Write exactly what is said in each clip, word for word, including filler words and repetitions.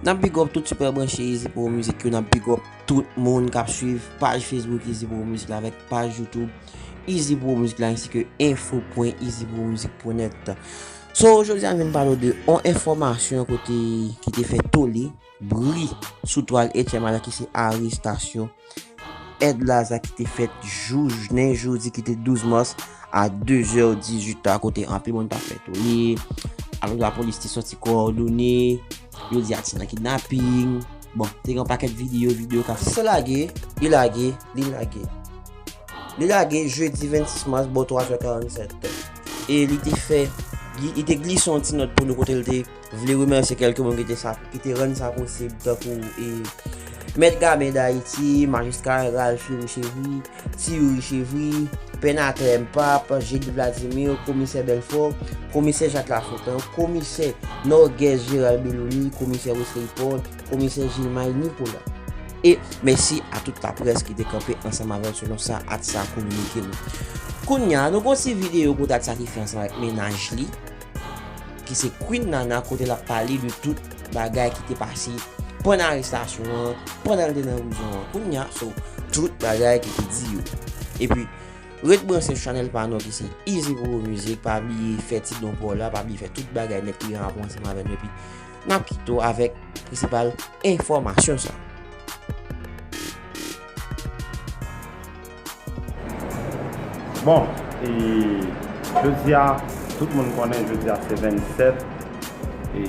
N ap big up tout sipè branche Easy Pro Music yo, n ap big up tout moun k ap swiv paj Facebook Easy Pro Music la avèk paj YouTube Easy Pro Music la, ensi ke info pwen easy pro music pwen nèt. So, jodi a, m vin pale w de yon enfòmasyon kote ki te fè tole, bri sou twal H M I la, ki se arestasyon Edlaza ki te fèt jou, jounen jodi ki te douz mas a de zè dizuit a, kote anpil moun t ap fè tole, alò lapolis te sòti kowòdone, yo di atis nan kidnaping. Bon, te gen yon pakèt videyo, videyo k ap sèl lage, li lage, li lage. Li lage jedi vennsis mas bò twa zè karannsèt. E li te fè, li, li te glise yon ti nòt pou nou kote l te vle remèsye kèlke moun ki te sa, ki te rann sa posib, tankou, e, Mèt Game Dayiti, Majistra Ralph Youri Chevry, Ti Youri Chevry, Pè Nathan M. Pap, Gilles Vladimir, Komisè Belfort, Komisè Jacques Lafontant, Komisè Norguez Gérald Belloni, Komisè Wesley Paul, Komisè Gilmay Nicolas. E mèsi a tout laprès ki te kanpe ansanm avè l selon sa atis sa kominike nou. Kounye a, nou gon ti videyo kote atis sa te fè ansanm avèk mennaj li, ki se Queen Nana, kote l ap pale de tout bagay ki te pase pandan arestasyon an, pandan l te nan prizon an. Kounye a, so, tout bagay ki te di yo. Epi, ret branche sou chanèl pa nou ki se Easy Pro Music, pa bliye fè ti don pa w la, pa bliye fè tout bagay nèt ki gen rapò ansanm avè nou. Epi, n ap kite w avèk prensipal enfòmasyon sa. Bon, e jodi a, tout moun konnen jodi a se vennsèt, e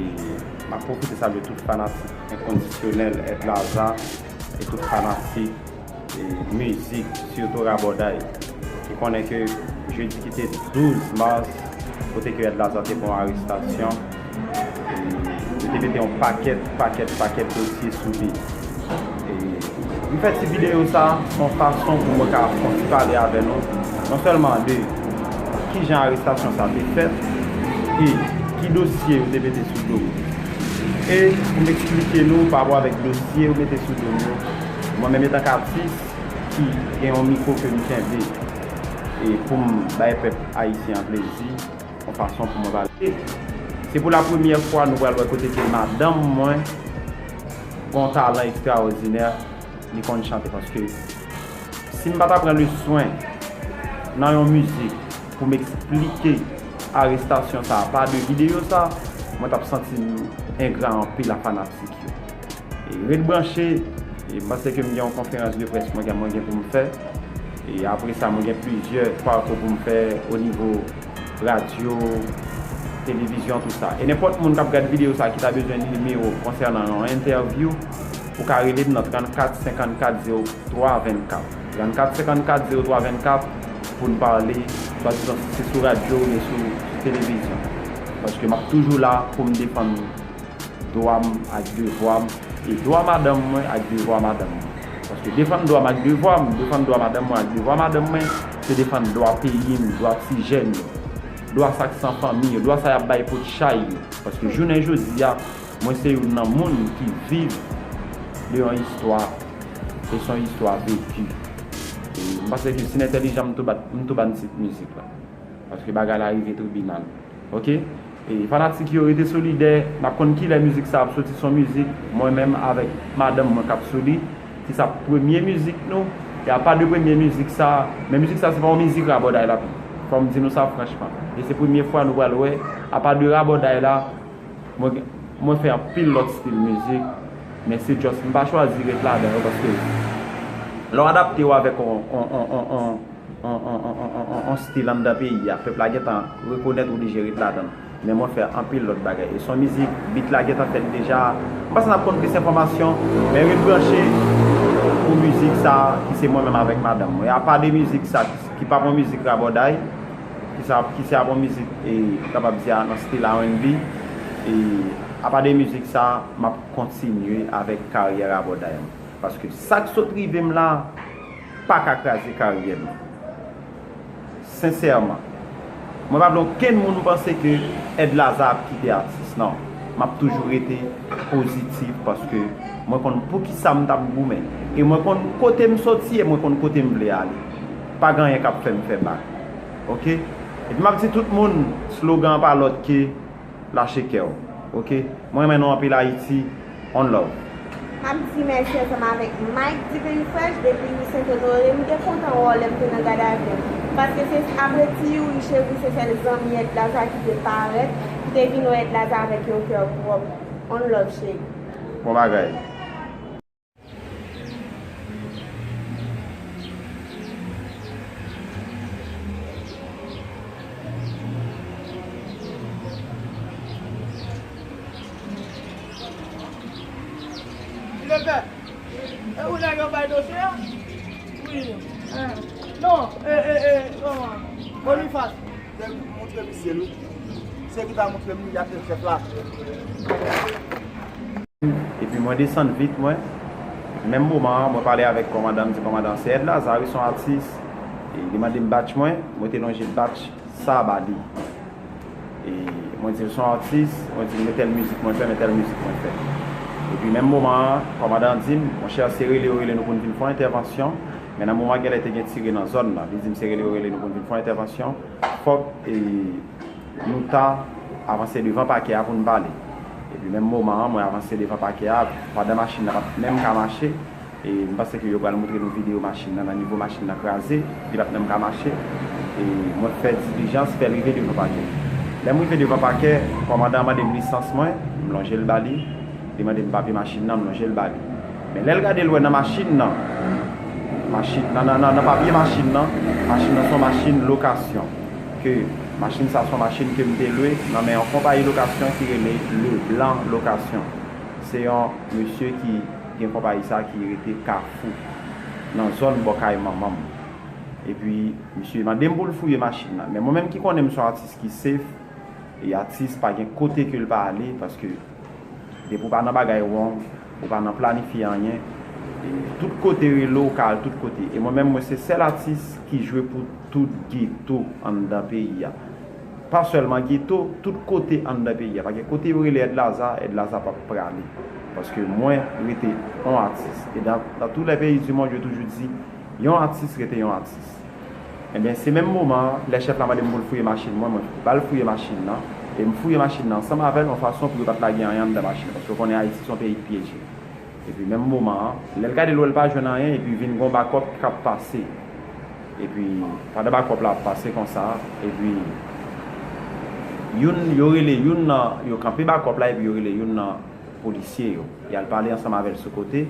m ap pwofite salye tout fanatik enkondisyonèl Edlaza e tout fanatik e mizik, sitou rabòday. Ki konnen ke jedi ki te douz mas, kote ke Edlaza te pran arestasyon, e li te mete yon pakèt, pakèt, pakèt dosye sou li. E m fè ti videyo sa, se yon fason pou mwen ka fè yon ti pale avè nou, non sèlman de kijan arestasyon sa te fèt, e ki dosye yo te mete sou do m. E pou m eksplike nou pa rapò avèk dosye yo mete sou do m yo, mwen menm etanke atis ki gen yon mikwo ke m kenbe, e pou m bay pèp ayisyen an plezi, yon fason pou mwen pale. Se pou la premyè fwa nou pral wè kote ke madanm mwen gen yon talan ekstraòdinè, li konn chante, paske si m pa ta pran leswen nan yon mizik pou m eksplike arestasyon sa a pa de videyo sa, mwen t ap santi m engra anpil a fanatik yo. E ret branche, e m panse ke m gen yon konferans de près mwen gen, mwen gen pou m fè. E apre sa, mwen gen plizyè pakou pou m fè o nivo radyo, televizyon, tout sa. E nenpòt moun k ap gad videyo sa ki ta bezwen nimewo konsènan yon entèvyou, ou ka rele m nan trannkat senkannkat zewo twa vennkat. Trannkat senkannkat zewo twa vennkat pou n pale, swadizan si se sou radyo oubyen sou, sou televizyon. Paske m ap toujou la pou m defann dwa m ak devwa m, e dwa madanm mwen ak devwa madanm mwen. Paske defann dwa m ak devwa m, defann dwa madanm mwen ak devwa madanm mwen, se defann dwa peyi m, dwa ti jèn yo, dwa sa k san fanmi yo, dwa sa y ap bay potchay yo. Paske jounen jodi a, mwen se youn nan moun ki viv de yon istwa, e se yon istwa veki. E m panse ke si n entèlijan, m tou ba, m tou ba n tit mizik la. Paske bagay la rive tribinal. Oke? E fanatik yo, rete solidè, n ap konn kilè mizik sa ap soti, se yon mizik mwen menm avèk madanm mwen k ap sou li. Se sa premye mizik nou. E apa de premye mizik sa, men mizik sa se pa yon mizik rabòday la. Fò m di nou sa franchman. E se premye fwa nou pral wè, apa de rabòday la, mwen, mwen fè anpil lòt stil mizik, men se just m pa chwazi ret ladan yo, paske lè w adapte w avèk on, on, on, on, on, on, on, on, on, on, on stil anndan peyi a, pèp la gentan rekonèt ou oblije ret ladan l. Men mwen fè anpil lòt bagay. E se yon mizik, beat la gentan fèt deja. M panse n ap konn plis enfòmasyon, men ret branche pou mizik sa a, ki se mwen menm avèk madanm mwen. E apa de mizik sa, ki, ki pa yon mizik rabòday, ki sa, ki se ap yon mizik, e, m kapab di a nan stil R and B, e apa de mizik sa, m ap kontinye avèk karyè rabòday mwen. Paske sa k sot rive m la pa ka kraze karyè m. Sensèman. Mwen pa vle okenn moun panse ke Edlaza ap kite atis, non. M ap toujou rete pozitif paske mwen konn poukisa m t ap goumen. E mwen konn kote m soti e mwen konn kote m vle ale. Pa gen anyen k ap fè m fè bak. Oke? Epi m ap di tout moun, slogan an pa lòt ke lache kè w. Oke? Mwen renmen nou anpil Ayiti. On love. M ap di mèsi ansanm avèk Mike Divine Fresh depi Sent Onore. M te kontan wè w lè m te nan gadavi an. Paske se apre Ti Youri Chevry se sèl zanmi Edlaza ki te parèt, ki te vin wè Edlaza avèk yon kè pwòp. On love cheri. Bon bagay. Kilomèt. E ou nèg yo bay dosye a? Wi. Non, e, e, e, kòman? Bonifas. Montre misye nou. Se ki ta montre m li a te chèf la. Epi mwen desann vit mwen. Menm moman an, mwen pale avèk kòmandan, m di kòmandan, se Edlaza wi, se yon atis. E li mande m batch mwen, mwen te lonje batch sa ba li. E mwen di l se yon atis, mwen di l men tèl mizik mwen fè, men tèl mizik mwen fè. Epi menm moman an, kòmandan an di m, monchè, se rele yo rele nou pou n vin fè yon entèvansyon. Men nan moman an, genlè te gen tire nan zòn nan. Li di m se rele yo rele nou pou n vin fè yon entèvansyon. Fòk e, nou ta avanse devan pakè a pou n pale. Epi menm moman an, mwen avanse devan pakè a, pandan machin nan pa t menm ka mache. E m panse ke yo pral montre nou videyo machin nan, nan nivo machin nan kraze, li pa t menm ka mache. E mwen fè dilijans, fè l rive devan pakè. Lè m rive devan pakè, kòmandan an mande m lisans mwen, m lonje l ba li, li mande m papye machin nan, m lonje l ba li. Men lè l gade l wè nan machin nan, machin, nan, nan, nan, nan papye machin nan, machin nan se yon machin lokasyon. Ke machin sa se yon machin ke m te lwe nan men yon konpayi lokasyon ki rele Leblanc Location. Se yon mesye ki gen konpayi sa ki rete Kafou, nan zòn bò kay manman m. Epi, misye mande m pou l fouye machin nan. Men mwen menm ki konnen m se yon atis ki safe, e atis pa gen kote ke l pa ale, paske depi w pa nan bagay wrong, ou pa nan planifye anyen, e tout kote rele w, ou ka al tout kote. E mwen menm, mwen se sèl atis ki jwe pou tout geto anndan peyi a. Pa sèlman geto, tout kote anndan peyi a. Pa gen kote yo rele Edlaza, Edlaza p ap prale. Paske mwen rete yon atis. E dans, dans tous les pays du monde, yo toujou di, yon atis rete yon atis. Ebyen, se menm moman an, lè chèf la mande m pou l fouye machin mwen, mwen ba l fouye machin nan. E m fouye machin nan ansanm avè l, yon fason pou yo pa t lage anyen anndan machin nan. Paske w konnen Ayiti se yon peyi k pyeje. Epi menm moman an, lè l gade l wè l pa jwenn anyen, epi vin gon bakòp k ap pase. Epi, pandan bakòp la ap pase konsa, epi youn, yo rele youn nan, yo kanpe bakòp la, epi yo rele youn nan polisye yo. Y al pale ansanm avè l sou kote,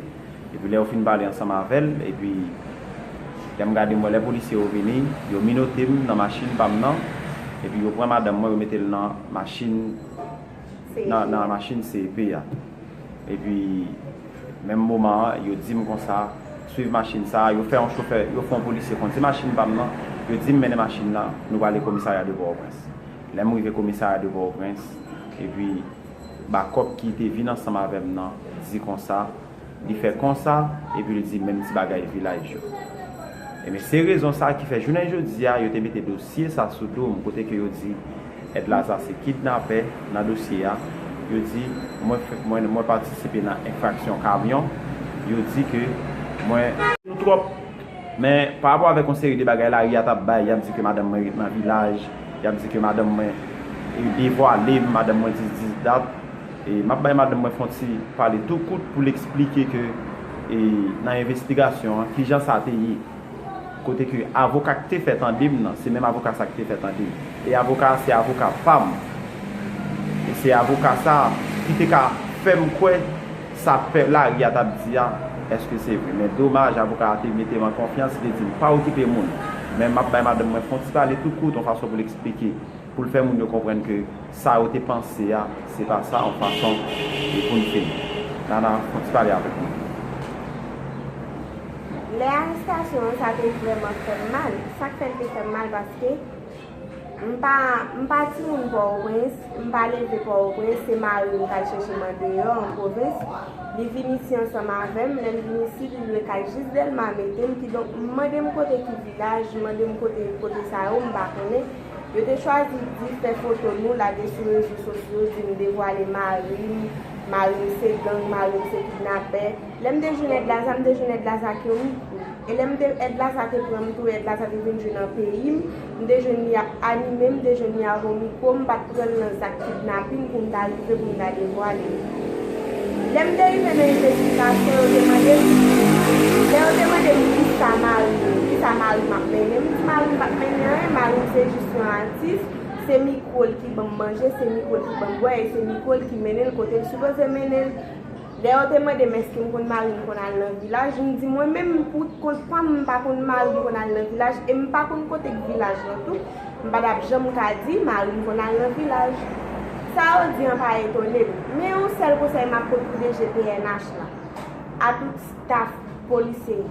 epi lè yo fin pale ansanm avè l, epi lè m gade m wè lè polisye yo vini, yo minote m nan machin pa m nan, epi yo pran madanm mwen, yo mete l nan machin, nan, nan machin C E P a. Epi, menm moman an, yo di m konsa, swiv machin sa a, yo fè yon chofè, yo fè yon polisye kondui machin pa m nan, yo di m mennen machin nan, nou prale komisarya de Pòtoprens. Lè m rive komisarya de Pòtoprens, epi bakòp ki te vin ansanm avè m nan di konsa, li fè konsa, epi li di menm ti bagay vilaj yo. Ebyen, se rezon sa a ki fè jounen jodi a, yo te mete dosye sa sou do m, kote ke yo di Edlaza se kidnapè nan dosye a. Yo di mwen, mwen, mwen patisipe nan enfraksyon kamyon. Yo di ke mwen. Yo twòp. Men, pa rapò avèk yon seri de bagay lari a t ap bay, y ap di ke madanm mwen ret nan vilaj, y ap di ke madanm mwen e devwale m, madanm mwen dis dis dat. E m ap bay madanm mwen fè yon ti pale tou kout pou l eksplike ke e nan envestigasyon an, kijan sa te ye. Kote ke avoka k te fè tande m nan, se menm avoka sa ki te fè tande m. E avoka a se avoka pa m. E se avoka sa a ki te ka fè m kwè sa pèp lari a t ap di a, èske se vre. Men domaj, avoka a te mete m an konfyans, li te di m pa okipe moun. Men m ap bay madanm mwen fè yon ti pale tou kout, yon fason pou l eksplike, pou l fè moun yo konprann ke sa yo te panse a, se pa sa, yon fason e pou n fini. Nana, fè yon ti pale avèk nou. Lè arestasyon an, sa te vrèman fè m mal. Sa k fè l te fè m mal, paske m pa, m pa timoun Pòtoprens, m pa leve Pòtoprens, se mari m k al chèche m andeyò, an pwovens. Li vin isi ansanm avè m. Lè l vin isi, li lwe kay jis Dèlma mete m. Kidonk, m mande m kote ki vilaj, m mande m kote, kote sa yo, m pa konnen. Yo te chwazi di fè foto nou lage sou rezo sosyo, di m devwale mari m, mari m se gang, mari m se kidnapè. Lè m te jwenn Edlaza, m te jwenn Edlaza ak yon mikwo. E lè m te, Edlaza te pran m tou, Edlaza te vin jwe nan peyi m, m te jwenn li ap anime, m te jwenn li ak yon mikwo, m pa t pran l nan zak kidnapin pou m ta rive pou m ta devwale l. Lè m te rive nan esplikasyon, yo te mande m, lè yo te mande m kisa mari m, kisa mari m ap mennen, m di mari m p ap mennen anyen, mari m se jis yon atis, se mikwo l ki ban m manje, se mikwo l ki ban m bwè, e se mikwo l ki mennen l kote l sipoze mennen l. Lè yo te mande m èske m konn mari m konn al nan vilaj, m di mwen menm pou kont pa m, m pa konn mari m konn al nan vilaj, e m pa konn kote k vilaj lan tou. M pa t ap janm ka di mari m konn al nan vilaj. Sa yo di an pa etone m. Men yon sèl konsèy m ap pot pou D G P N H la, a tout staf polisye,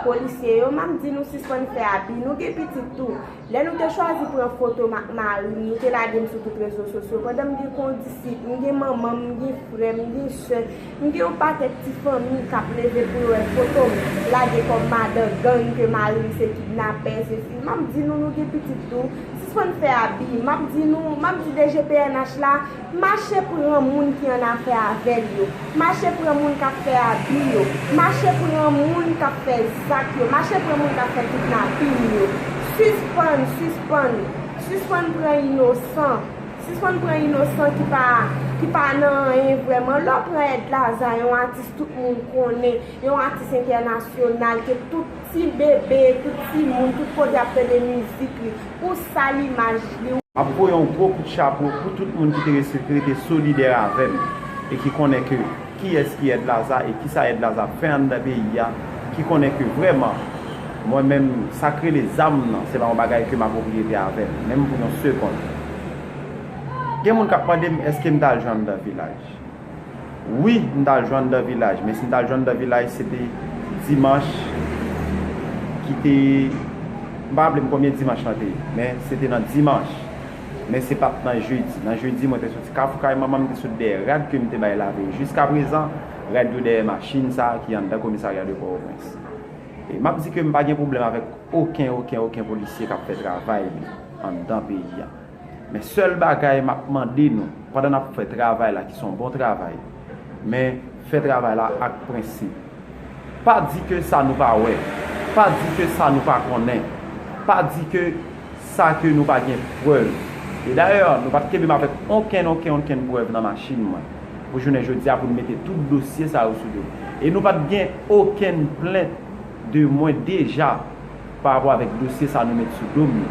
polisye yo, m ap di nou sispann fè abi. Nou gen pitit tou. Lè nou te chwazi pran foto m ak mari m, nou te lage m sou tout rezo sosyo. Pandan m gen kondisip, m gen manman m, m gen frè m, m gen sè m, m gen yon pakèt ti fanmi k ap leve pou yo wè foto m lage kòm madan gang, ke mari m se kidnapè, sesi. M ap di nou, nou gen pitit tou. Sispann fè abi. M ap di nou, m ap di D G P N H la, mache pran moun ki an afè avè l yo. Mache pran moun k ap fè abi yo. Mache pran moun k ap fè zak yo. Mache pran moun k ap fè kidnapin yo. Sispann, sispann, sispann pran inosan. Sispann pran inosan ki pa, ki pa nan anyen vrèman. Lè w pran Èd Laza, yon atis tout moun konnen, yon atis entènasyonal ke tout ti bebe, tout timoun, tout kote ap tande mizik li, pou sal imaj li. M ap voye yon gwo kout chapo pou tout moun ki te resi-, rete solidè avè m e ki konnen ke kiyès ki Èd Laza e kisa Èd Laza ap fè anndan peyi a, ki konnen ke vrèman, mwen menm, sa k rele zam nan, se pa yon bagay ke m apwopriye avè m, menm pou yon segonn. Gen moun k ap mande m èske m t al jwe anndan vilaj. Wi, m t al jwe anndan vilaj, men si m t al jwe anndan vilaj, se te dimanch ki te, m pa raple m konbyen dimanch lan te ye, men se te nan dimanch. Men se pa t nan jedi. Nan jedi, mwen te soti Kafou kay manman m, m te sot dèyè rad ke m te bay lave. Jiskaprezan, rad yo dèyè machin sa a ki anndan komisarya de Pòtoprens. E m ap di ke m pa gen pwoblèm avèk okenn, okenn, okenn polisye k ap fè travay li anndan peyi a. Men sèl bagay m ap mande nou, pandan n ap fè travay la, ki se yon bon travay, men fè travay la ak prensip. Pa di ke sa nou pa wè, pa di ke sa nou pa konnen, pa di ke sa ke nou pa gen prèv. E dayè, nou pa t kenbe m avèk okenn, okenn, okenn prèv nan machin mwen pou jounen jodi a pou n mete tout dosye sa yo sou do m. E nou pa t gen okenn plent de mwen deja pa rapò avèk dosye sa nou met sou do m yo.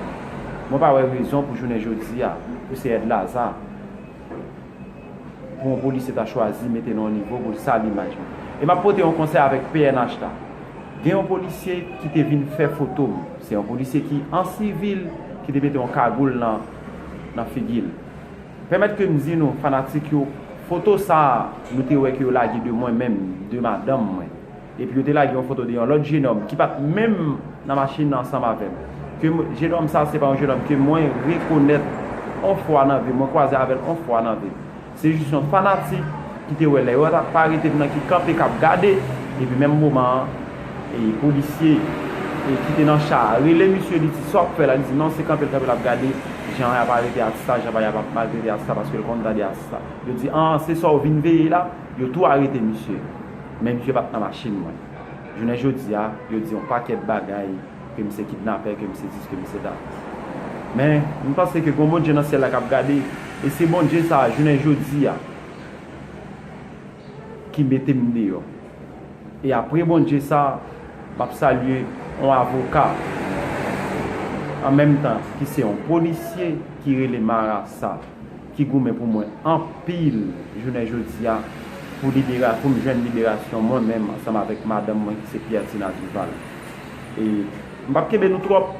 Mwen pa wè rezon pou jounen jodi a, pou se Èd Laza, pou yon polisye ta chwazi mete nan yon nivo pou l sal imaj mwen. E m ap pote yon konsèy avèk P N H la. Gen yon polisye ki te vin fè foto m. Se yon polisye ki an sivil, ki te mete yon kagoul nan, nan figi l. Pèmèt ke m di nou, fanatik yo, foto sa a, nou te wè ke yo lage de mwen menm, de madanm mwen. Epi yo te lage yon foto de yon lòt jenòm ki pa t menm nan machin nan ansanm avè m. Ke m, jenòm sa, se pa yon jenòm ke mwen rekonèt on fwa nan vi m, mwen kwaze avè l on fwa nan vi m. Se jis yon fanatik ki te wè lè yo t ap arete m nan ki kanpe k ap gade, epi menm moman an, e polisye, e ki te nan cha a rele misye, li di, "Sa w ap fè la?" Li di, "Non, se kanpe l kanpe l ap gade jan y ap arete atis la, jan y ap maltrete atis la, paske l konn tande atis la." Yo di, "An, se sa w vin veye la?" Yo tou arete misye. Men misye pa t nan machin mwen. Jounen jodi a, yo di yon pakèt bagay, ke m se kidnapè, ke m se dis, ke m se dat. Men, m panse ke gon Bondye nan syèl la k ap gade, e se Bondye sa a, jounen jodi a, ki mete m deyò. E apre Bondye sa a, m ap salye yon avoka, an menm tan ki se yon polisye ki rele Marasa, ki goumen pou mwen anpil jounen jodi a, pou libera-, pou m jwenn liberasyon mwen menm ansanm avèk madanm mwen ki se Piertina Duval. E m p ap kenbe nou twòp,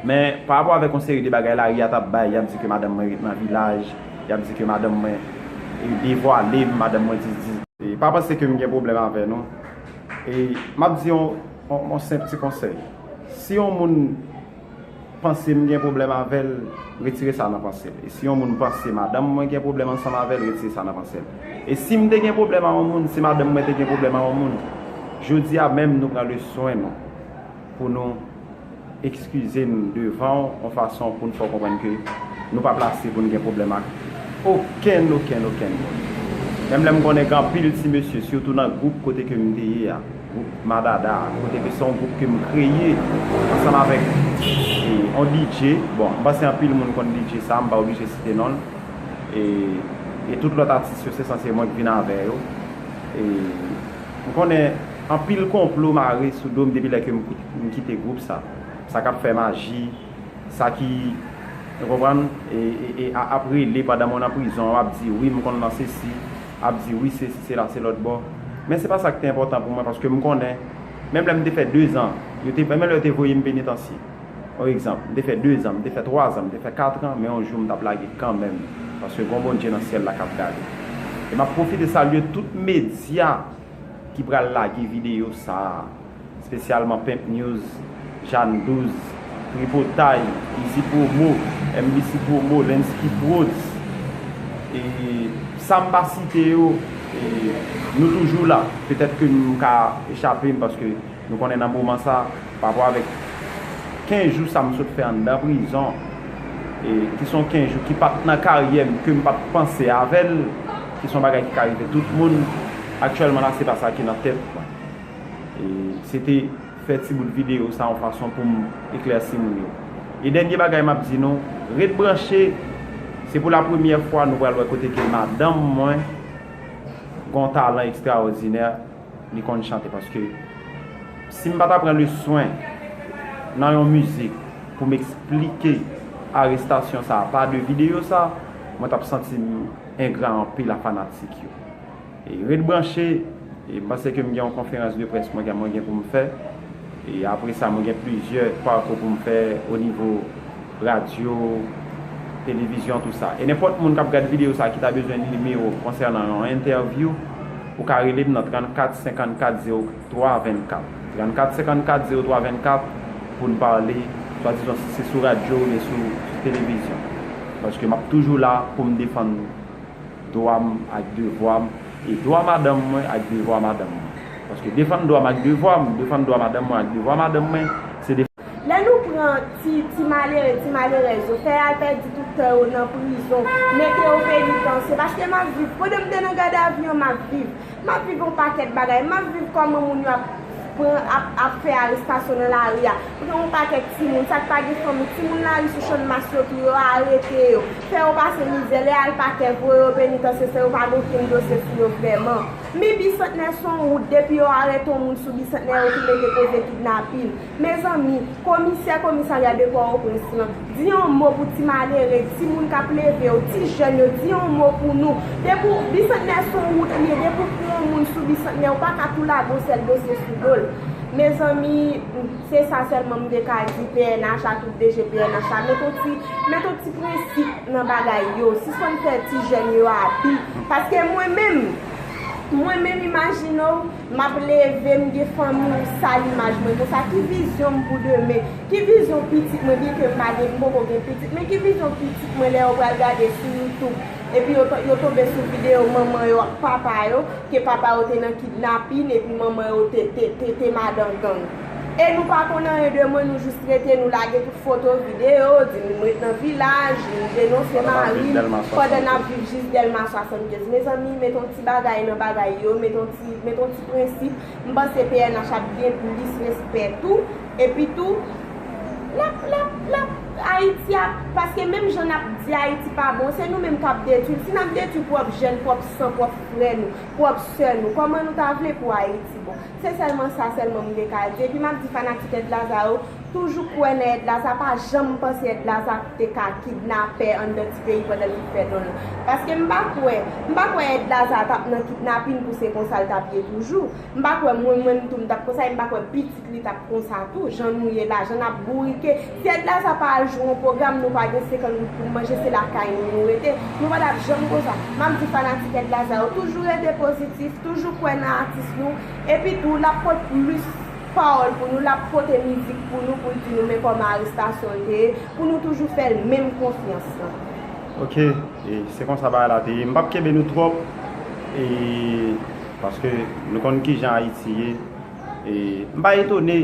men pa rapò avèk yon seri de bagay lari a t ap bay, y ap di ke madanm mwen ret nan vilaj, y ap di ke madanm mwen, e, devwale m, madanm mwen di, di. E pa panse ke m gen pwoblèm avè nou. E m ap di yon, yon, yon senp ti konsèy. Si yon moun panse m gen pwoblèm avè l, retire sa nan panse l. E si yon moun panse madanm mwen gen pwoblèm ansanm avè l, retire sa nan panse l. E si m te gen pwoblèm a yon moun, si madanm mwen te gen pwoblèm a yon moun, jodi a menm nou pran le swen nou pou nou eskize n devan w, yon fason pou n fè w konprann ke nou pa plase pou n gen pwoblèm ak okenn, okenn, okenn moun. Menm lè m konnen gen anpil ti mesye, sitou nan gwoup kote ke m te ye a, gwoup Madada a, kote ke se yon gwoup ke m kreye ansanm avèk, e, yon D J. Bon, m panse anpil moun konn D J sa, m pa oblije site non l. E, e tout lòt atis yo, se sanse mwen k vin avè yo. E, m konnen anpil konplo mare sou do m depi lè ke m kout-, m kite gwoup sa. Sa k ap fè maji, sa ki, ou konprann, e, e, e a-, ap rele pandan mwen nan prizon, ap di, "Wi, m konn nan sesi," ap di, "Wi, sesi, sela, se lòt bò." Men se pa sa ki te enpòtan pou mwen, paske m konnen, menm lè m te fè dezan, yo te, menm lè yo te voye m penitansye. On egzanp, m te fè dezan, m te fè twazan, m te fè katran, men yon jou m t ap lage kanmenm, paske gon Bondye nan syèl la k ap gade. E m ap pwofite salye tout medya ki pral lage videyo sa a, espesyalman Pimp News, Jane douz, Tripotay, Easy Promo, M B C Promo, Lensky Prodz, e sa m pa site yo, e nou toujou la. Petèt ke nou ka echape m, paske nou konnen nan moman sa, pa rapò avèk kenz jou sa m sot fè anndan prizon, e ki se yon kenz jou ki pa t nan karyè m, ke m pa t panse avè l, ki se yon bagay ki ka rive tout moun, aktyèlman la, se pa sa ki nan tèt mwen. E se te fè ti bout videyo sa yon fason pou m eklèsi moun yo. E dènye bagay m ap di nou, ret branche, se pou la premyè fwa nou pral wè kote ke madanm mwen gon talan ekstraòdinè, li konn chante, paske si m pa ta pran le swen nan yon mizik pou m eksplike arestasyon sa a pa de videyo sa, mwen t ap santi m engra anpil a fanatik yo. E ret branche, e m panse ke m gen yon konferans de près mwen gen, mwen gen pou m fè. E apre sa, mwen gen plizyè pakou pou m fè o nivo radyo, televizyon, tou sa. E nenpòt moun k ap gad videyo sa ki ta bezwen nimewo konsènan yon entèvyou, ou ka rele m nan trannkat senkannkat zewo twa vennkat. Trannkat senkannkat zewo twa vennkat pou n pale, swadizan si se sou radyo oubyen sou televizyon. Paske m ap toujou la pou m defann dwa m ak devwa m, e dwa madanm mwen ak devwa madanm mwen. Paske defann dwa m ak devwa m, defann dwa madanm mwen ak devwa madanm mwen, se defann. Lè nou pran ti, ti malere, ti malerèz yo, fè y al pèdi tout tan yo nan prizon, mete yo penitansye, paske m ap viv. Pandan m te nan gadavi an, m ap viv. M ap viv yon pakèt bagay. M ap viv kòman moun yo ap pran, ap, ap fè arestasyon nan lari a. Pran yon pakèt timoun, sa k pa gen fanmi, timoun lari sou Channmas yo tou, yo arete yo, fè yo pase mizè, lè y al pakè, voye yo penitansye san yo pa gen okenn dosye sou yo vrèman. Men Bisantnè se yon wout, depi yo arete yon moun sou Bisantnè, yo tou mete koze kidnapin. Mezanmi, komisè komisarya de Pòtoprens lan, di yon mo pou ti malere, timoun k ap leve yo, ti jèn yo, di yon mo pou nou. Depi w, Bisantnè se yon wout li ye, depi w pran yon moun sou Bisantnè, ou pa ka tou lage yon sèl dosye sou do l. Mezanmi, se sa sèlman m te ka di P N H a, tout D G P N H la, met yon ti, met yon ti prensip nan bagay yo, sispann fè ti jèn yo abi. Paske mwen menm, mwen menm, imajine w, m ap leve, m gen fanmi, ou sal imaj mwen konsa. Ki vizyon m pou demen? Ki vizyon pitit mwen, byenke m pa gen, m poko gen pitit, men ki vizyon pitit mwen lè yo pral gade sou YouTube, epi yo, yo tonbe sou videyo manman yo ak papa yo, ke papa yo te nan kidnapin, epi manman yo te, te, te, te madan gang? E nou pa konn anyen de mwen, nou jis rete, nou lage tout foto, videyo, di m ret nan vilaj, m denonse mari m, pandan n ap viv jis Dèlma swasannkenz. Mezanmi, met yon ti bagay nan bagay yo, met yon ti, met yon ti prensip. M panse P N H ap gen plis respè tou. Epi tou, l ap, l ap, l ap, Ayiti ap, paske menm jan n ap di Ayiti pa bon, se nou menm k ap detwi l. Si n ap detwi pwòp jèn, pwòp san, pwòp frè nou, pwòp sè nou, kòman nou ta vle pou Ayiti bon? Se sèlman sa sèlman m te ka di. Epi m ap di fanatik Edlaza yo, toujou kwè nan Edlaza, pa janm panse Edlaza te ka kidnapè anndan ti peyi pandan l fin fè don l. Paske m pa kwè, m pa kwè Edlaza t ap nan kidnapin pou se konsa l t ap ye toujou. M pa kwè mwen menm tou m t ap konsa, e m pa kwè pitit li t ap konsa tou, jan nou ye la, jan n ap bourike. Si Edlaza pa al jwe yon pwogram, nou pa gen senkant goud pou n manje, se lakay nou nou rete. Nou pa t ap janm konsa. M ap di fanatik Edlaza yo, toujou rete pozitif, toujou kwè nan atis nou. Epi tou, l ap pot plis pawòl pou nou, l ap pote mizik pou nou, pou l di nou men kòman arestasyon l te ye, pou nou toujou fè l menm konfyans lan. Ok, e se konsa bagay la te ye. M p ap kenbe nou twòp, e paske nou konn kijan Ayiti ye. E m pa etone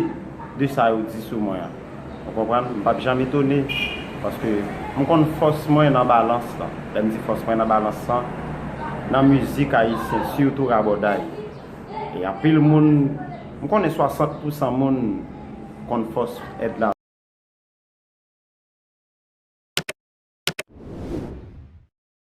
de sa yo di sou mwen an. Ou konprann? M p ap janm etone, paske m konn fòs mwen nan balans lan. Lè m di fòs mwen nan balans lan, nan mizik ayisyen, sitou rabòday. E anpil moun, m konnen swasant pousan moun konn fòs Edlaza.